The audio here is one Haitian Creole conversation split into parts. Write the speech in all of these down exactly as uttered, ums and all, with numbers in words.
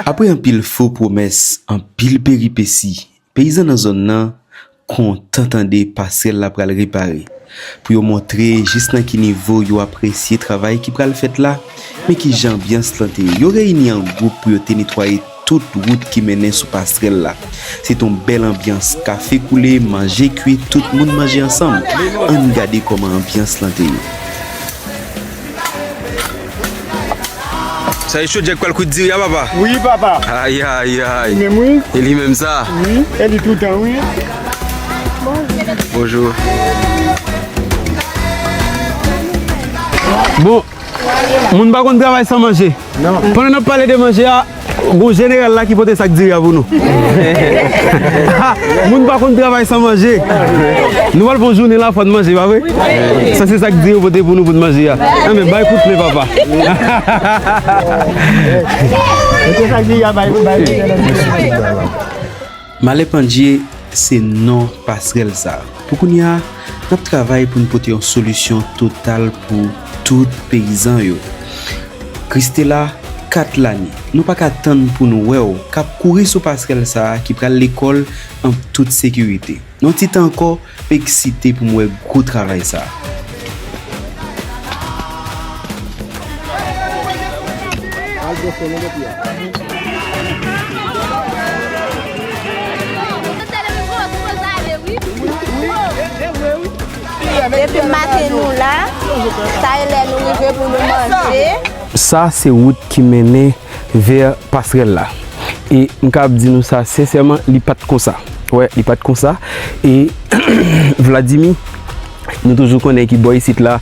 Apre anpil fo pwomès, anpil peripesi, peyizan nan zòn nan kontan tande pasrèl la pral repare. Pou yo montre jis nan ki nivo yo apresye travay ki pral fèt la, men ki jan anbyans lan te ye. Yo reyini an gwoup pou yo te netwaye tout wout ki mennen sou pasrèl la. Se t on bèl anbyans, kafe koule, manje kwit, tout moun manje ansanm. Ann gade kòman anbyans lan te ye. Sa e chodyè k pral kwit diri a, papa? Wi, papa. Ay, ay, ay. Li menm, wi. E li menm sa? Wi, e li toutan, wi. Bonjou. Bon, moun pa konn travay san manje. Non. Pandan n ap pale de manje a, gon jeneral la ki pote sak diri a pou nou. Moun pa konn travay san manje. Nou pral fè yon jounen la, fò n manje, pa vre? Sa se sak diri yo pote pou nou pou n manje a. Enben, bay kout men, papa. Mete sak diri a, bay, bay. Malè pandye se non pasrèl sa. Pou kounye a, n ap travay pou n pote yon solisyon total pou tout peyizan yo. Christela, kat lane, nou pa ka tann pou nou wè w k ap kouri sou pasrèl sa a ki pral lekòl an tout sekirite. Nan yon ti tan ankò, m eksite pou m wè gwo travay sa a. Depi maten nou la, sa e lè nou rive pou nou manje. Sa se wout ki mennen vè pasrèl la. E m kapab di nou sa sensèman, li pa t konsa. Wè, li pa t konsa. E Vladimir, nou toujou konnen ki bò isit la,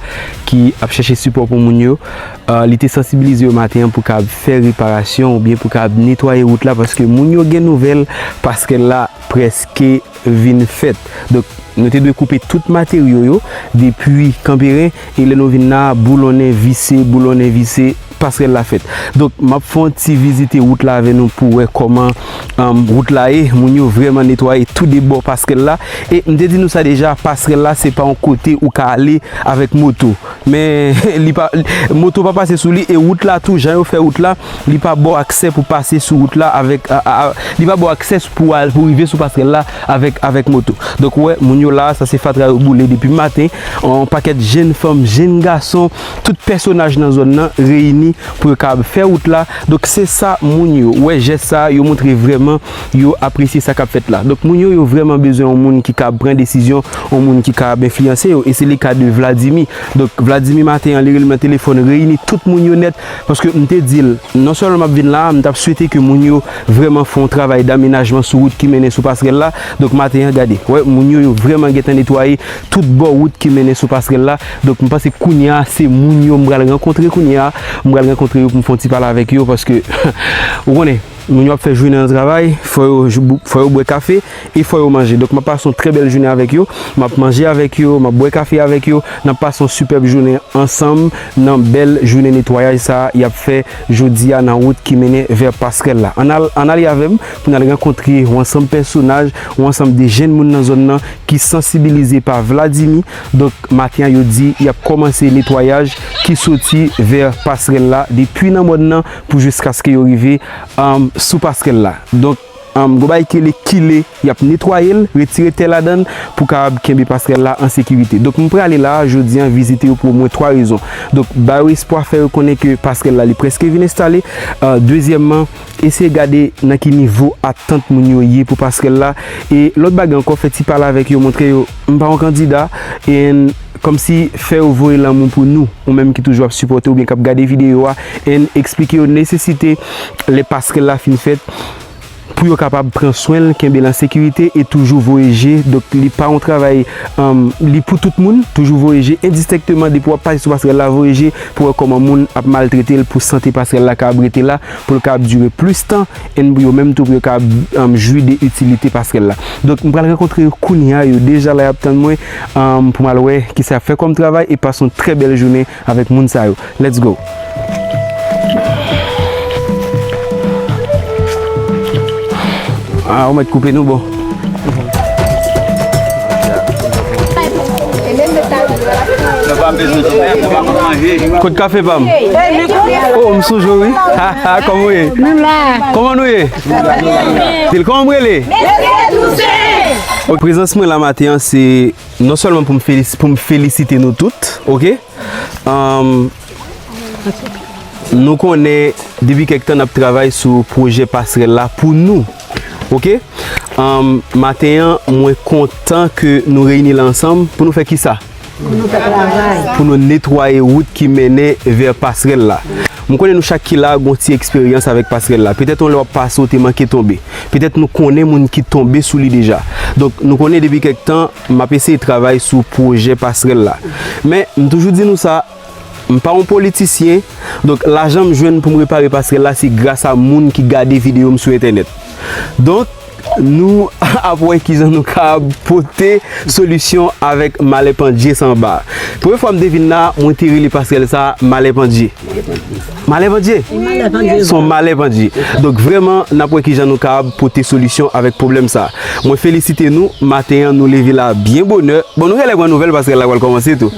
ki ap chèche sipò pou moun yo. Ah, li te sansibilize yo maten an pou kapab fè reparasyon oubyen pou kapab netwaye wout la, paske moun yo gen nouvèl pasrèl la prèske vin fèt. Donk, nou te dwe koupe tout materyo yo depi Kanperen, e lè nou vin la, boulonnen, vise, boulonnen, vise, pasrèl la fèt. Donk, m ap fè yon ti vizite wout la avè nou pou wè kòman, um, wout la ye. Moun yo vrèman netwaye tou de bò pasrèl la. E m te di nou sa deja, pasrèl la, se pa yon kote ou ka ale avèk moto. Men, li pa, moto pa pase sou li, e wout la tou, jan yo fè wout la, li pa ba w aksè pou pase sou wout la avèk, a, a, a, li pa ba w aksè pou al, pou rive sou pasrèl la avèk, avèk moto. Donk, ou wè, moun yo la, sa se fatra yo boule depi maten. Yon pakèt jenn fanm, jenn gason, tout pèsonaj nan zòn nan reyini pou yo kapab fè wout la. Donk, se sa moun yo, ou wè, jès sa, yo montre vrèman yo apresye sa k ap fèt la. Donk, moun yo, yo vrèman bezwen yon moun ki kapab pran desizyon, yon moun ki kapab enfliyanse yo. E se le ka de Vladimir. Donk, Vladimir, maten an, li rele m nan telefòn, reyini tout moun yo nèt, paske m te di l, non sèlman m ap vin la, m t ap swete ke moun yo vrèman fè yon travay damenajman sou wout ki mennen sou pasrèl la. Donk, maten an, gade, wè, moun yo, yo vrèman gentan netwaye tout bò wout ki mennen sou pasrèl la. Donk, m panse kounye a, se moun yo m pral rankontre kounye a. M pral rankontre yo pou m fè yon ti pale avèk yo, paske, ou konnen, moun yo ap fè jounen nan travay, fò yo jou-, fò yo bwè kafe e fò yo manje. Donk, m ap pase yon trè bèl jounen avèk yo. M ap manje avèk yo, m ap bwè kafe avèk yo. N ap pase yon sipèb jounen ansanm nan bèl jounen netwayaj sa a y ap fè jodi a nan wout ki mennen vè pasrèl la. Ann al, ann ale avè m pou n al rankontre yon ansanm pèsonaj, yon ansanm de jenn moun nan zòn nan ki sansibilize pa Vladimir. Donk, maten an, yo di y ap kòmanse netwayaj ki soti vè pasrèl la, depi nan mòn nan pou jiskaske yo rive, um, sou pasrèl la. Donk, um, gon bagay ki rele kile, y ap netwaye l, retire tè ladan l pou kapab kenbe pasrèl la an sekirite. Donk, m prale la a jodi an vizite yo pou omwen twa rezon. Donk, ba yo espwa, fè yo konnen ke pasrèl la, li prèske vin enstale. Ah, dezyèmman, eseye gade nan ki nivo atant moun yo ye pou pasrèl la. E lòt bagay ankò, fè ti pale avèk yo, montre yo m pa yon kandida, e kòmsi fè yo voye lanmou pou nou, ou menm ki toujou ap sipòte oubyen k ap gade videyo a, e eksplike yo nesesite lè pasrèl la fin fèt, Pou yo kapab pran swen l, kenbe l an sekirite e toujou voye je. Donk, li pa yon travay, um, li pou tout moun. Toujou voye je endistenkteman depi w ap pase sou pasrèl la, voye je pou wè kòman moun ap maltrete l, pou sante pasrèl la kapab rete la, pou l kapab dire plis tan, e pou yo menm tou, pou yo kapab, um, jwi de itilite pasrèl la. Donk, m pral rankontre yo kounye a, yo deja la, y ap tann mwen, um, pou m al wè kisa y ap fè kòm travay e pase yon trè bèl jounen avèk moun sa yo. Let's go! Ah, ou mèt koupe nou, bon. Kot kafe pa m? Oh, m sou jou, wi. Kòman w ye? Kòman nou ye? Til, kòman w rele? Ok, prezans mwen la maten an, se non sèlman pou m felis-, pou m felisite nou tout, ok? Anm, nou konnen depi kèk tan n ap travay sou pwojè pasrèl la pou nou. Ok? Anm, maten an, mwen kontan ke nou reyini la ansanm pou nou fè kisa? Pou nou fè travay. Pou nou netwaye wout ki mennen vè pasrèl la. M konnen nou chak ki la gon ti eksperyans avèk pasrèl la. Petèt yon lè w ap pase, w te manke tonbe. Petèt nou konnen moun ki tonbe sou li deja. Donk, nou konnen depi kèk tan, m ap eseye travay sou pwojè pasrèl la. Men, m toujou di nou sa, m pa yon politisyen, donk lajan m jwenn pou m repare pasrèl la, se gras a moun ki gade videyo m sou entènèt. Donk, nou ap wè kijan nou kapab pote solisyon avèk malè pandye sa anba a. Premye fwa m te vin la, mwen te rele pasrèl sa a malè pandye. Malè pandye? Wi, malè pandye. Se yon malè pandye. Donk, vrèman, n ap wè kijan nou kapab pote solisyon avèk pwoblèm sa a. Mwen felisite nou. Maten an, nou leve la byen bonè. Bon, nou genlè pran nouvèl, pasrèl la pral kòmanse tou.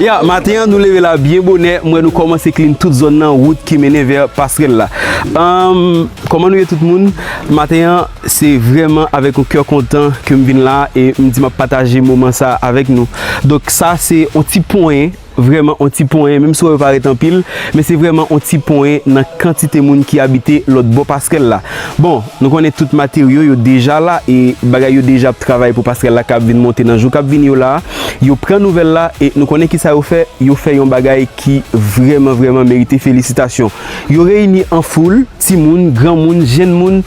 Ya, maten an, nou leve la byen bonè. M wè nou kòmanse klin tout zòn nan, wout ki mennen vè pasrèl la. Anm, kòman nou ye tout moun? Maten an, se vrèman avèk yon kè kontan ke m vin la e m di m ap pataje moman sa a avèk nou. Donk, sa se yon ti ponyen, vrèman yon ti ponyen, menm si w wè yo parèt anpil, men se vrèman yon ti ponyen nan kantite moun ki abite lòt bò pasrèl la. Bon, nou konnen tout materyo yo deja la e bagay yo deja ap travay pou pasrèl la k ap vin monte nan jou k ap vini yo la a. Yo pran nouvèl la e nou konnen kisa yo fè, yo fè yon bagay ki vrèman, vrèman merite felisitasyon. Yo reyini an foul, timoun, granmoun, jenn moun,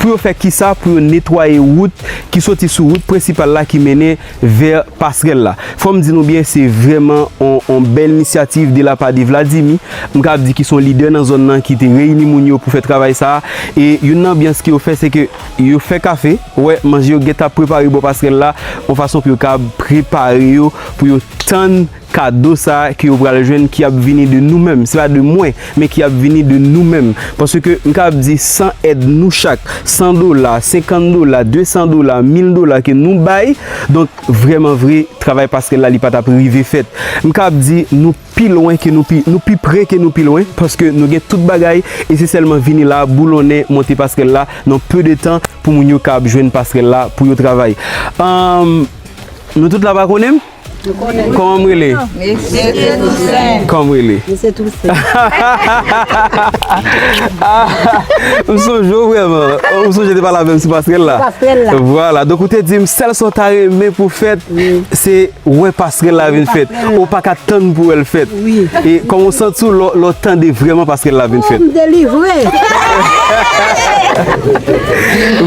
pou yo fè kisa? Pou yo netwaye wout ki soti sou wout prensipal la ki mennen vè pasrèl la. Fò m di nou byen, se vrèman on, on bèl inisyativ de la part de Vladimir. M kapab di ki se yon lidè nan zòn nan ki te reyini moun yo pou fè travay sa a. E youn nan anbyans ke yo fè, se ke yo fè kafe. Ou wè, manje yo gentan ap prepare bò pasrèl la, yon fason pou yo kapab prepare yo, pou yo tann kado sa a ke yo pral jwenn ki ap vini de nou menm. Se pa de mwen, men ki ap vini de nou menm. Paske m kapab di san èd nou chak, san dola, senkant dola, de san dola, mil dola ke nou bay, donk vrèman vre, travay pasrèl la li pa t ap rive fèt. M kapab di nou pi lwen ke nou pi, nou pi pre ke nou pi lwen, paske nou gen tout bagay, e se sèlman vini la, boulonnen, monte pasrèl la, nan pe de tan, pou moun yo kapab jwenn pasrèl la, pou yo travay. Anm, nou tout la pa konnen m? Kòman m rele? Mesye Tousen. Kòman m rele? Mesye Tousen. Ah, m sonje w vrèman. Ou sonje te pale avè m sou pasrèl la? Pasrèl la. Vwala. Donk, ou te di m sèl sa w ta renmen pou fèt, se wè pasrèl la vin fèt. Ou pa ka tann pou wè l fèt. Wi. E kòman w santi w lè w, lè w tande vrèman pasrèl la vin fèt? M delivre.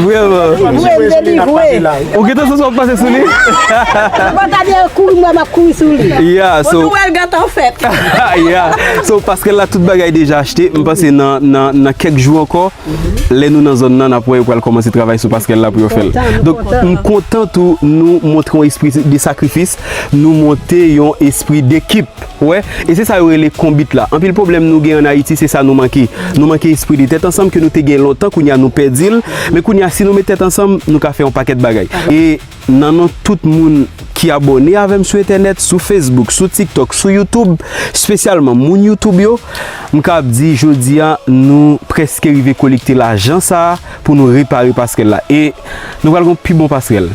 Vrèman. Wi, m delivre. Ou gentan santi w ap pase sou li? Mwen pa ta di kouri, mwen m ap kouri sou li. Yeah, so. Ou wè l gentan fèt. Yeah. So, pasrèl la, tout bagay deja achte. M panse nan, nan, nan kèk jou ankò, lè nou nan zòn nan, n ap wè yo pral kòmanse travay sou pasrèl la pou yo fè l. Donk, m kontan tou nou montre yon espri de sakrifis, nou montre yon espri dekip. Ou wè? E se sa yo rele konbit la. Anpil pwoblèm nou gen ann Ayiti, se sa nou manke. Nou manke espri de tèt ansanm ke nou te gen lontan, kounye a nou pèdi l. Men kounye a, si nou met tèt ansanm, nou ka fè yon pakèt bagay. E nan non tout moun ki abòne avè m sou entènèt, sou Facebook, sou TikTok, sou YouTube, espesyalman moun YouTube yo, m kapab di jodi a, nou prèske rive kolekte lajan sa a pou nou repare pasrèl la. E nou pral gen yon pi bon pasrèl.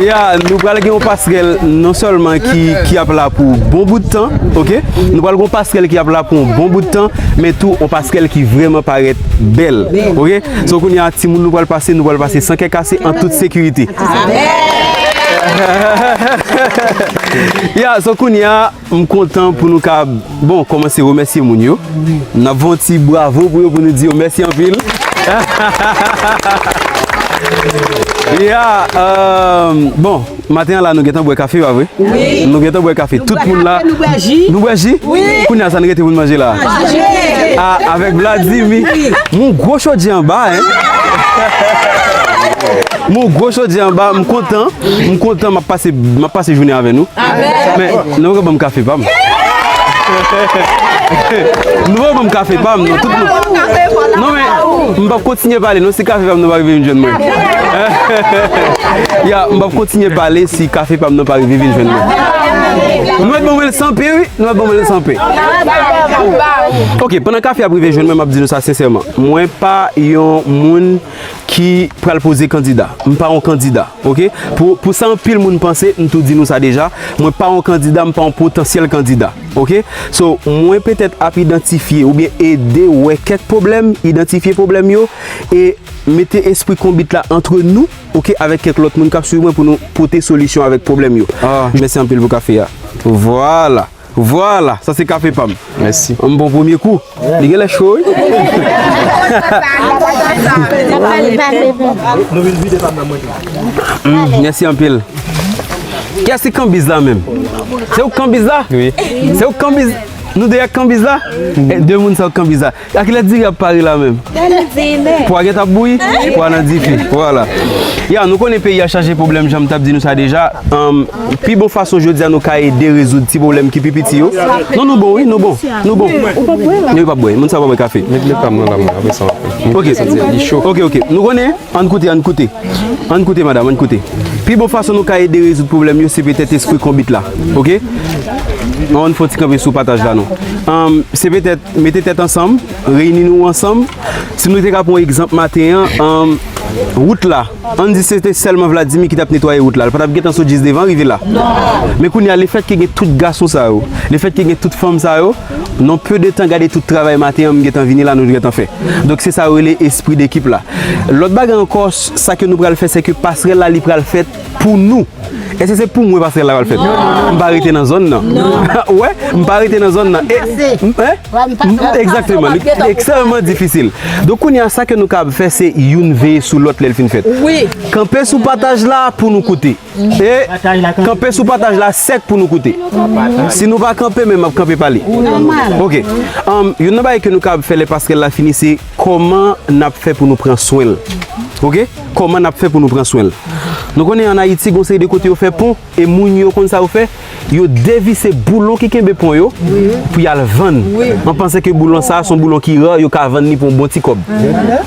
Ya, nou pral gen yon pasrèl non sèlman ki, ki ap la pou bon bout tan, ok? Nou pral gen yon pasrèl ki ap la pou yon bon bout tan, men tou yon pasrèl ki vrèman parèt bèl, ok? So, kounye a, timoun, nou pral pase, nou pral pase san kè kase an tout sekirite. Amèn. Ya, so kounye a, m kontan pou nou ka, bon, kòmanse remèsye moun yo. N ap fè yon ti bravo pou yo, pou nou di yo mèsi anpil. Ya, euh, bon, maten an la, nou gentan bwè kafe, pa vre? Wi. Nou gentan bwè kafe. Tout moun la. Nou bwè kafe, nou bwè ji. Nou bwè ji? Wi. Kounye a, sa n rete pou n manje la? Manje. Ah, avèk Vladimir. Wi. Mon gwo chodyè anba, hein? Mon gwo chodyè anba, m kontan. M kontan, m ap pase, m ap pase jounen avè nou. Amèn. Men, nou poko ban m kafe pa m. Nou poko ban m kafe pa m, non, tout moun. Non, men, m p ap kontinye pale, non, si kafe pa m, nou pa rive vin jwenn mwen. Ya, m p ap kontinye pale si kafe pa m nan pa rive vin jwenn mwen. Nou mèt ban mwen l san pe, wi. Nou mèt ban mwen l san pe. Ok, pandan kafe ap rive jwenn mwen, m ap di nou sa sensèman. Mwen pa yon moun ki pral poze kandida. M pa yon kandida, ok? Pou, pou sa anpil moun panse, m tou di nou sa deja, mwen pa yon kandida, m pa yon potansyèl kandida, ok? So, mwen petèt ap idantifye oubyen ede wè kèk pwoblèm, idantifye pwoblèm yo, e mete espri konbit la antre nou, ok, avèk kèk lòt moun k ap swiv mwen pou nou pote solisyon avèk pwoblèm yo. Ah. Mèsi anpil pou kafe a. Vwala. Vwala, sa se kafe pa m. Mèsi. M pran premye kou. Li genlè cho, wi. Mm, mèsi anpil. Kiyès ki kanbiz la menm? Se ou k kanbiz la? Wi. Se ou k kanbiz? Nou de ak kanbiz la? E de moun sa ou k kanbiz la. A kilè diri ap pare la menm? Pwa gentan ap bouyi? Pwa nan dife. Vwala. Ya, nou konnen peyi a chaje pwoblèm, jan m t ap di nou sa deja. Anm, pi bon fason jodi a nou ka ede rezoud ti pwoblèm ki pi piti yo. Non, nou bon, wi, nou bon. Nou bon. Non, yo p ap bwè. Moun sa pa bwè kafe. Met, met pa m nan la, mwen, apre sa, w ap fè. Ok. Santi li cho. Ok, ok. Nou konnen? Ann koute, ann koute. Ann koute, madam, ann koute. Pi bon fason nou ka ede rezoud pwoblèm yo, se petèt espri konbit la. Ok? Ann fè yon ti kanpe sou pataj la, non. Anm, se petèt mete tèt ansanm, reyini nou ansanm. Si nou te ka pran yon egzanp maten an, anm, wout la, ann di se te sèlman Vladimir ki t ap netwaye wout la, l pa t ap gentan sot jis devan rive la. Men kounye a, lefètke gen tout gason sa yo, lefètke gen tout fanm sa yo, nan pe de tan, gade tout travay maten an m gentan vini la, nou gentan fè. Donk, se sa yo rele espri dekip la. Lòt bagay ankò, sa ke nou pral fè, se ke pasrèl la, li pral fèt pou nou. Èske se pou mwen pasrèl la pral fèt? M pa rete nan zòn nan. Ou wè, m pa rete nan zòn nan. E, m, hein? M, egzakteman, li ekstrèmman difisil. Donk, kounye a, sa ke nou kapab fè, se youn veye sou lòt lè l fin fèt. Wi. Kanpe sou pataj la pou nou koute. E kanpe sou pataj la sèk pou nou koute. Si nou pa kanpe, men m ap kanpe pale. Ok. Um, youn nan bagay ke nou kapab fè lè pasrèl la fini, se kòman n ap fè pou nou pran swen l. Ok? Kòman n ap fè pou nou pran swen l? Nou konnen ann Ayiti, gon seri de kote yo fè pon, e moun yo konn sa yo fè, yo devise boulon ki kenbe pon yo pou y al vann. An panse ke boulon sa a se yon boulon ki ra, yo ka vann li pou yon bon ti kòb.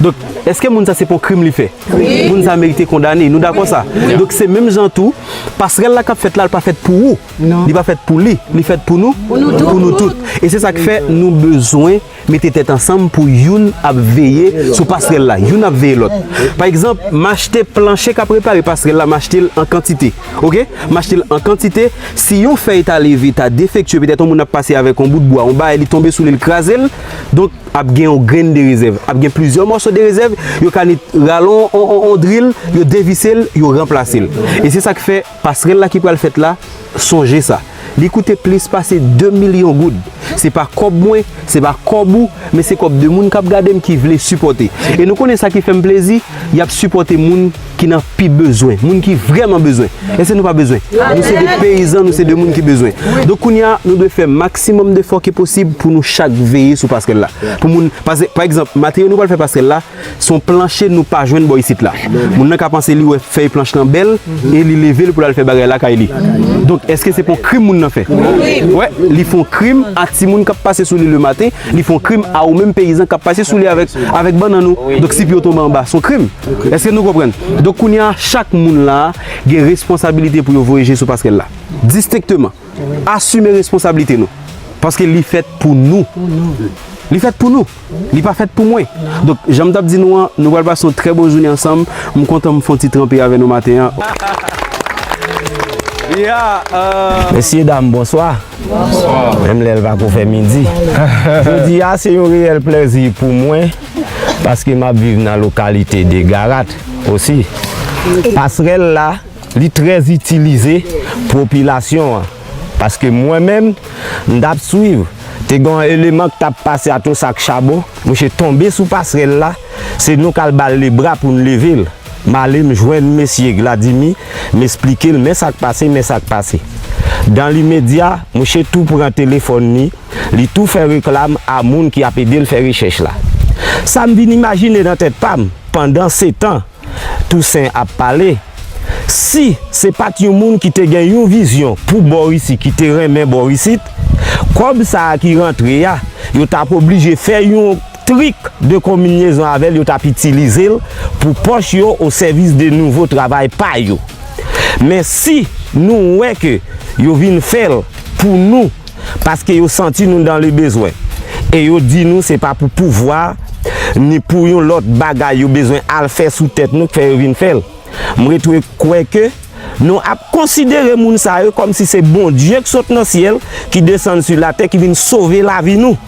Donk, èske moun sa se pa yon krim li fè? Moun sa merite kondane, nou dakò sa? Donk, se menm jan tou, pasrèl la k ap fèt la, l pa fèt pou ou. Li pa fèt pou li, li fèt pou nou, pou nou tout. E se sa k fè nou bezwen mete tèt ansanm pou youn ap veye sou pasrèl la, youn ap veye lòt. Pa egzanp, m achte planche k ap repare pasrèl la, m achte l an kantite. Ok? M achte l an kantite. Si yon fèy ta leve, ta defektye, petèt yon moun ap pase avèk yon bout bwa, yon bagay, li tonbe sou li, l kraze l, donk ap gen yon grenn de rezèv. Ap gen plizyè mòso de rezèv, yo ka ni rale yon, yon, yon, yon dril, yo devise l, yo ranplase l. E se sa k fè pasrèl la ki pral fèt la, sonje sa. Li koute plis pase de milyon goud. Se pa kòb mwen, se pa kòb ou, men se kòb de moun k ap gade m ki vle sipòte. E nou konnen sa ki fè m plezi, y ap sipòte moun ki nan pi bezwen, moun ki vrèman bezwen. Èske nou pa bezwen? Nou se de peyizan, nou se de moun ki bezwen. Donk, kounye a, nou dwe fè maksimòm defò ki posib pou nou chak veye sou pasrèl la. Pou moun, pa, pa egzanp, materyo nou pral fè pasrèl la, se yon planche nou pa jwenn bò isit la. Moun nan ka panse li wè fèy planch lan bèl e li leve l pou l al fè bagay lakay li. Donk, èske se pa yon krim moun nan fè? Wè, li fè yon krim a timoun k ap pase sou li lematen, li fè yon krim a ou menm peyizan k ap pase sou li avèk, avèk bannann ou. Donk, si pye w tonbe anba, se yon krim. Èske nou konprann? Donk, kounye a, chak moun la gen responsabilite pou yo voye je sou pasrèl la. Distenkteman. Asime responsablite nou. Paske li fèt pou nou. Li fèt pou nou. Li pa fèt pou mwen. Donk, jan m t ap di nou an, nou pral pase yon trè bon jounen ansanm. M kontan m fè yon ti tranpe avè nou maten an. Ya, euh, mesye dam, bonswa. Menm lè l pako fè midi. Jodi a, se yon reyèl plèzi pou mwen, paske m ap viv nan lokalite de Garat osi. Pasrèl la, li trè itilize popilasyon an. Paske mwen menm, m t ap swiv. Te gen yon eleman k t ap pase ak yon sak chabon. Mouche tonbe sou pasrèl la. Se nou k al ba l lebra pou n leve l. M ale, m jwenn mesye Gladimy, m esplike l men sa k pase, men sa k pase. Dan limedya, mouche tou pran telefòn li, li tou fè reklam a moun ki ap ede l fè rechèch la. Sa m vin imajine nan tèt pa m, pandan se tan, Tousen ap pale. Si se pa t yon moun ki te gen yon vizyon pou bò isit, ki te renmen bò isit, kòb sa a ki rantre a, yo t ap oblije fè yon trik de konbinyezon avè l, yo t ap itilize l pou pòch yo o sèvis de nouvo travay pa yo. Men si nou wè ke yo vin fè l pou nou, paske yo santi nou dans le besoin. E yo di nou se pa pou pouvwa, ni pou yon lòt bagay yo bezwen al fè sou tèt nou k fè yo vin fè l. M retwouve kwè ke nou ap konsidere moun sa yo kòmsi se Bondye k sot nan syèl, ki desann sou latè, ki vin sove lavi nou.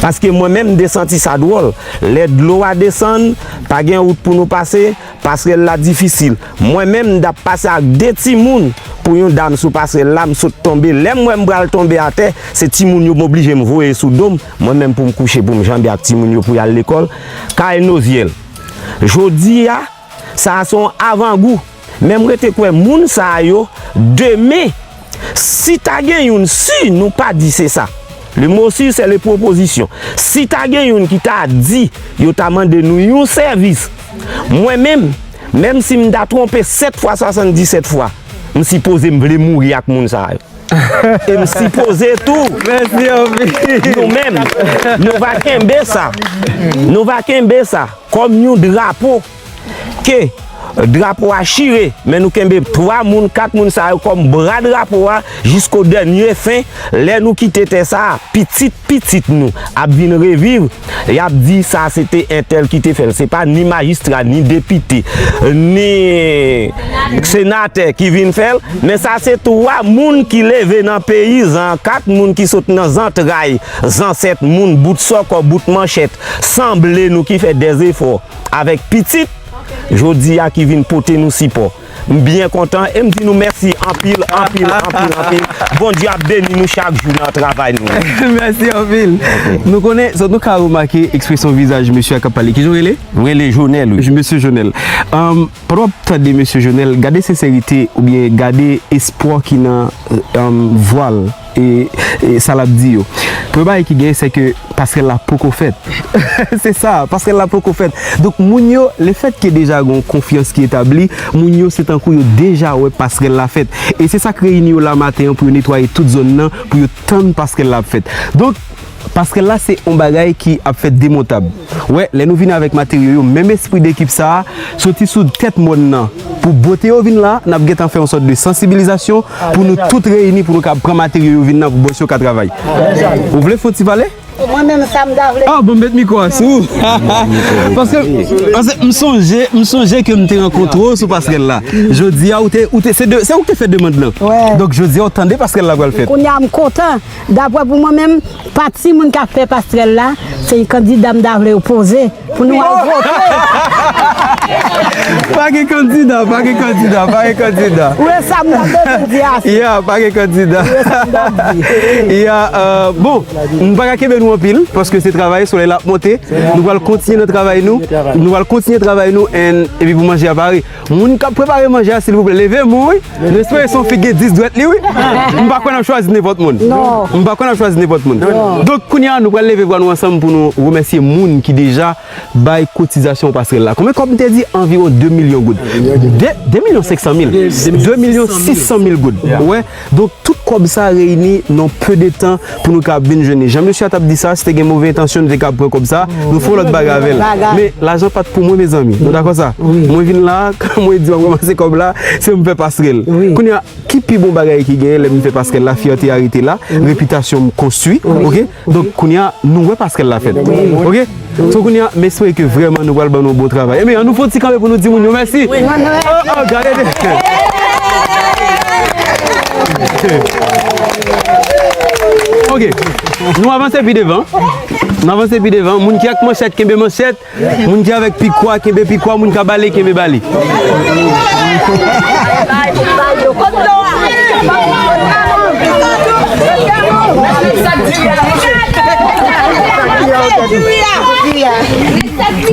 Paske mwen menm, m te santi sa dwòl. Lè dlo a desann, pa gen wout pou nou pase, pasrèl la difisil. Mwen menm, m t ap pase ak de timoun pou yon dam sou pasrèl la, m sot tonbe. Lè m wè m pral tonbe atè, se timoun yo m oblije m voye sou do m, mwen menm pou m kouche, pou m janbe ak timoun yo pou y al lekòl, kay nozyèl. Jodi a, sa a se yon avangou. Men m rete kwè moun sa a yo, demen, si ta gen youn, si nou pa di se sa. Le mot si, c'est les propositions. Si ta gen youn ki ta di, yo ta mande nou yon sèvis, mwen menm, menm si m ta twonpe sèt fwa, swasanndisèt fwa, m sipoze m vle mouri ak moun sa a yo. E m sipoze tou, Mèsi anpil. Nou menm, nou va kenbe sa. Nou va kenbe sa kòm yon drapo ke drapo a chire, men nou kenbe twa moun, kat moun sa yo kòm bra drapo a jisko dènye fen. Lè nou kite tè sa a, pitit pitit nou ap vin reviv, y ap di sa se te entèl ki te fè l. Se pa ni majistra, ni depite, ni senatè ki vin fè l, men sa se twa moun ki leve nan peyizan, kat moun ki sot nan zantray zansèt moun, bout sòkò, bout manchèt, sanble nou ki fè dèzefò avèk pitit jodi a ki vin pote nou sipò. M byen kontan e m di nou mèsi anpil, anpil, anpil, anpil. Bondye ap beni nou chak jou nan travay nou. Mèsi anpil. Nou konnen, zòt nou ka remake ekspresyon vizaj mesye a k ap pale. Kijan w rele? M rele Jonèl, wi. Mesye Jonèl. Um, pandan w ap tande mesye Jonèl, gade senserite oubyen gade espwa ki nan, um, vwa l. E, e sa l ap di yo. Premye bagay ki gen, se ke pasrèl la poko fèt. Se sa, pasrèl la poko fèt. Donk, moun yo, lefètke deja gen yon konfyans ki etabli, moun yo, se tankou yo deja wè pasrèl la fèt. E se sa k reyini yo la maten an pou yo netwaye tout zòn nan, pou yo tann pasrèl la ap fèt. Donk, pasrèl la, se yon bagay ki ap fèt demontab. Wè, lè nou vini avèk materyo yo, menm espri de ekip sa a, soti sou tèt mòn nan, pou bote yo vin la, n ap gentan fè yon sòt de sansibilizasyon pou nou tout reyini, pou nou ka pran materyo yo vin nan, pou bòs yo ka travay. Ou vle fè yon ti pale? Mwen menm, sa m ta vle. Ah, bon, m met mikwo a sou ou. Paske, paske m sonje, m sonje ke m te rankontre w sou pasrèl la. Jodi a, ou te, ou te, se de, se ou ki te fè demann nan. Wè. Donk, jodi a, ou tande pasrèl la pral fèt. Kounye a, m kontan. Daprè pou mwen menm, pa timoun k ap fè pasrèl la, se kandida m ta vle yo poze pou nou al vote. Pa gen kandida, pa gen kandida, pa gen kandida. Ou wè sa m t ap bezwen di a. Ya, pa gen kandida. Ou wè sa m t ap di. Ya, euh, bon, m pa ka kenbe nou anpil, paske se travay, solèy la ap monte. Nou pral kontinye nan travay nou. Nou pral kontinye travay nou, and, epi pou manje a pare. Moun k ap prepare manje a, silvouplè, leve m wi. Nou espere se yon fi gen dis dwèt li wi. M pa kwè n ap chwazi nenpòt moun. Non. M pa kwè n ap chwazi nenpòt moun. Non. Donk, kounye a, nou pral leve vwa nou ansanm pou nou remèsye moun ki deja bay kotizasyon pasrèl la. Konbyen kòb m te di? Anviwon de milyon goud. De, de milyon senk san mil. De milyon sis san mil goud. Wè. Donk, tout kòb sa reyini nan pe de tan pou nou ka vin jwenn li. Jan mesye a t ap di sa, si te gen move entansyon, nou te ka pran kòb sa, nou fè yon lòt bagay avè l. Men, lajan pa t pou mwen, mezanmi. Nou dakò sa? Mwen vin la, mwen di m ap ranmase kòb la, se pou m fè pasrèl. Kounye a, ki pi bon bagay ki genyen lè m fè pasrèl la, fyète a rete la, repitasyon m konstwi, oke? Donk, kounye a, nou wè pasrèl la fèt. Oke? So, kounye a, m espere ke vrèman nou pral ban nou bon travay. Ebyen, ann nou fè yon ti kanpe pou nou di moun yo mèsi. Oh, oh, gade de. Ok. Nou avanse pi devan. Nou avanse pi devan. Moun ki ak manchèt, kenbe manchèt. Moun ki avèk pikwa, kenbe pikwa. Moun k ap bale, kenbe bale.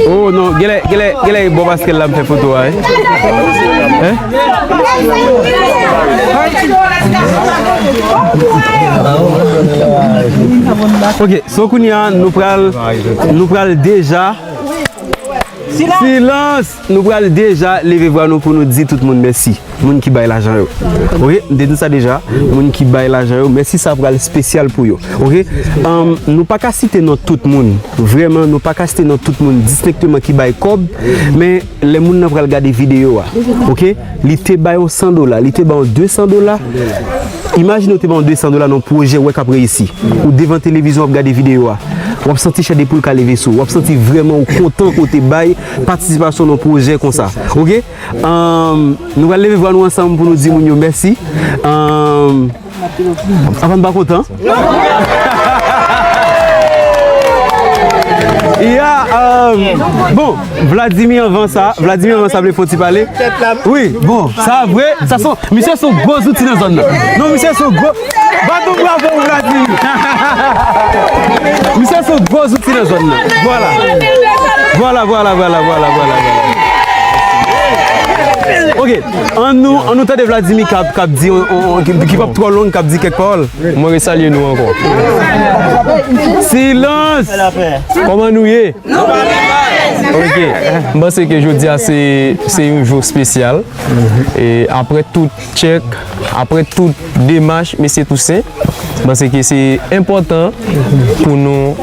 Oh non, genlè, genlè, genlè e bò paskèl la m fè foto a, wi. Hein? Ok, so kounye a, nou pral, nou pral deja Silans! Nou pral deja leve vwa nou pou nou di tout moun mèsi. Moun ki bay lajan yo. Ok? M te di sa deja. Moun ki bay lajan yo, mèsi sa pral espesyal pou yo. Ok? Anm, nou pa ka site non tout moun. Vrèman, nou pa ka site non tout moun distenkteman ki bay kòb. Men, lè moun nan pral gade videyo a. Ok? Li te bay yon san dola, li te bay yon de san dola. Imajine w te bay yon de san dola nan yon pwojè w wè k ap reyisi. Ou devan televizyon w ap gade videyo a. W ap santi chè de poul ka leve sou ou. W ap santi vrèman ou kontan ke w te bay patisipasyon nan yon pwojè konsa. Ok? Anm, nou pral leve vwa nou ansanm pou nou di moun yo mèsi. Anm, apa n pa kontan? Ya, anm, bon, Vladimir anvan sa, Vladimir anvan sa vle fè yon ti pale. Wi, bon, sa vre, sa se yon, misye se yon gwo zouti nan zòn nan. Non, misye se yon gwo, bat yon bravo pou Vladimir. Misye se yon gwo zouti nan zòn nan. Vwala. Vwala, vwala, vwala, vwala, vwala, vwala. Ok, ann nou, ann nou tande Vladimir k ap, k ap di, on, on, on, ki, ki p ap twò long, k ap di kèk pawòl. Mwen resalye nou ankò. Silans! Kòman nou ye? Ok. M panse ke jodi a se, se yon jou espesyal. E apre tout tchèk, apre tout demach, mesye Toussaint, m panse ke se enpòtan pou nou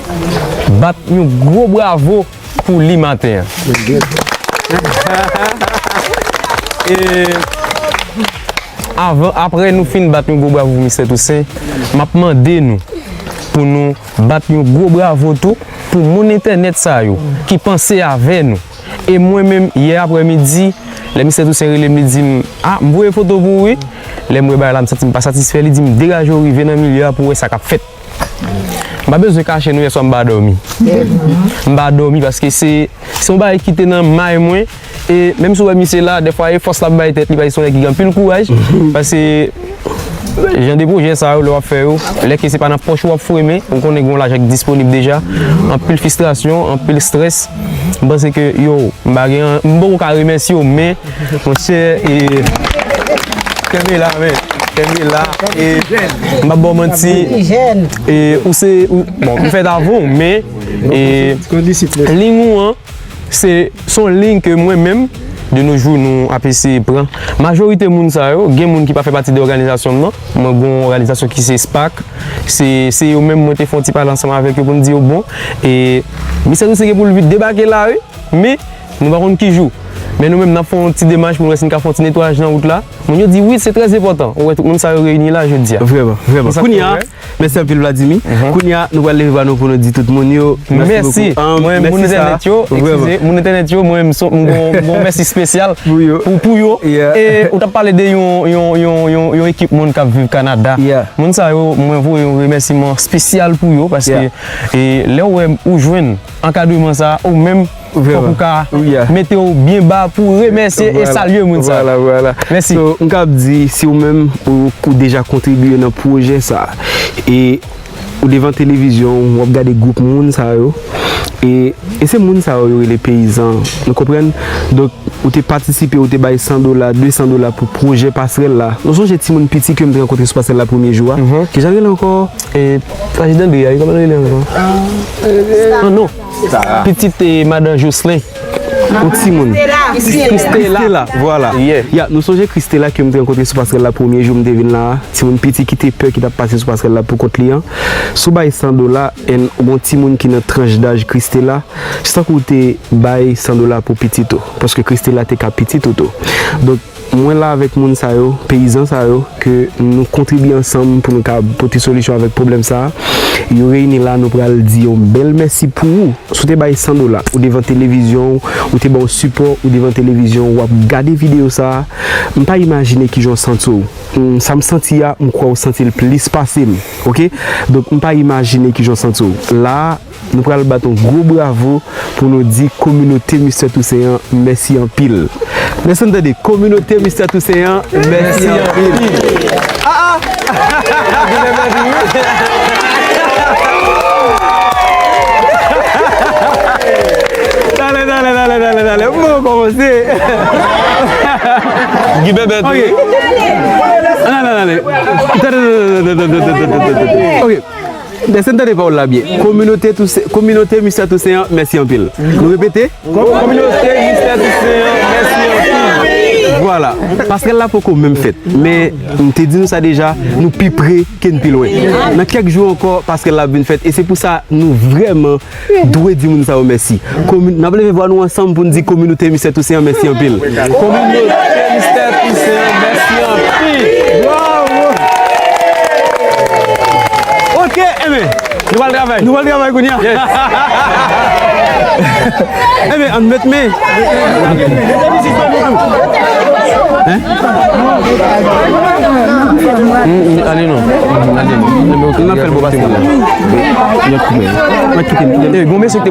bat yon gwo bravo pou li maten an. E avan, apre nou fin bat yon gwo bravo pou mistè Toussaint, m ap mande nou pou nou bat yon gwo bravo tou pou moun entènèt sa yo ki panse avè nou. E mwen menm, yè aprèmidi, lè mistè Toussaint rele m, li di m, "A, m voye foto pou ou wi." Lè m wè bagay la, m santi m pa satisfè, li di m, "Degaje w rive nan milye a pou w wè sa k ap fèt." M pa bezwen kache nou, yèswa m pa dòmi. M pa dòmi paske se, se yon bagay ki te nan may mwen. E menm si w wè misye la, dèfwa e fòs l ap bay tèt li, paske se yon nèg ki gen anpil kouraj. Paske jan de pwojè sa yo, lè w ap fè yo, lè ke se pa nan pòch ou w ap fouye men, ou konnen gen yon lajan ki disponib deja. Anpil fristrasyon, anpil estrès. M panse ke, yo, m pa gen, m poko ka remèsye w, men, monchè, e, kenbe la, men, kenbe la, e, m p ap ba w manti, e, ou se, ou, bon, m fèt avan w, men, e, liy ou an, se, se yon liy ke mwen menm, de nos jours, nou ap eseye pran. Majorite moun sa yo, gen moun ki pa fè pati de òganizasyon m nan, mwen gen yon òganizasyon ki se spak, se, se yo menm mwen te fè yon ti pale ansanm avèk yo pou m di yo, bon, e, misye Toussaint gen pou l vin debake la, wi. Men, nou pa konn ki jou. Men nou menm, n ap fè yon ti demach pou n wè si n ka fè yon ti netwayaj nan wout la. Moun yo di, wi, se trè enpòtan. Ou wè, tout moun sa yo reyini la jodi a. Vrèman, vrèman. Kounye a, mèsi anpil, Vladimir. Kounye a, nou pral leve bra nou pou nou di tout moun yo, mèsi bokou. Mwen, moun entènèt yo, eskize, moun entènèt yo, mwen, m gon, m gon mèsi espesyal pou, pou yo. E ou t ap pale de yon, yon, yon, yon, yon ekip moun k ap viv Kanada. Moun sa yo, mwen voye yon remèsiman espesyal pou yo, paske, e, lè w wè ou jwenn ankadreman sa, ou menm, fòk ou ka mete w byen ba pou remèsye e salye moun sa. Vwala, vwala. Mèsi. So, m kab di, si ou menm, ou, ou deja kontribye nan pwojè sa, e ou devan televizyon, w ap gade gwoup moun sa yo, e, e se moun sa yo, yo rele peyizan. Nou konprann? Donk, ou te patisipe, ou te bay san dola, de san dola pou pwojè pasrèl la. Nou sonje timoun piti ke m te rankontre sou pasrèl la premye jou a? Kijan l rele ankò? E, Sajid André a, kòman l rele ankò? Ah, non. Pitit, e, madan Jocelyn. Yon timoun. Christela. Christela, vwala. Ya, nou sonje Christela ke m te rankontre sou pasrèl la premye jou m te vin la a. Timoun piti ki te pè, ki t ap pase sou pasrèl la pou kont li an. Si w bay san dola, and ou gon timoun ki nan tranch daj Christela, se tankou w te bay san dola pou pitit ou. Paske Christela te ka pitit ou tou. Donk, mwen la avèk moun sa yo, peyizan sa yo, ke nou kontribye ansanm pou nou ka pote solisyon avèk pwoblèm sa a. Yo reyini la, nou pral di yon bèl mèsi pou ou. Si w te bay san dola, ou devan televizyon w, ou te ba w sipò, ou devan televizyon w, w ap gade videyo sa a, m pa imajine kijan w santi w. Hmm, sa m santi a, m kwè w santi l plis pase m. Oke? Donk, m pa imajine kijan w santi w. La a, nou pral bat yon gwo bravo pou nou di kominote Mistè Toussaint an mèsi anpil. Mèsi, n tande, kominote Mistè Toussaint an, mèsi anpil. Ah, ah! Talè, talè, talè, talè, talè. Mwen kòmanse. Guy Bèbè tou. Ok. Talè, talè, talè. Ok. Èske n tande pawòl la byen? Kominote Toussaint, kominote Mistè Toussaint an, mèsi anpil. Nou repete? Kominote Mistè Toussaint an, mèsi anpil. Vwala. Pasrèl la poko menm fèt. Men, m te di nou sa deja, nou pi pre ke n pi lwen. Nan kèk jou ankò, pasrèl la ap vin fèt. E se pou sa, nou vrèman dwe di moun sa yo mèsi. Komi-, n ap leve vwa nou ansanm pou n di kominote Mistè Toussaint an mèsi anpil. Kominote Mistè Toussaint an, mèsi anpil. Bravo! Ok, enben. Nou pral travay. Nou pral travay kounye a. Yes. Enben, ann met men. Hein? Mm, mm, ale non. Ale non. N ap fè l bò pase la. N ap koupe. N ap kite l. Eh, bon, mesye,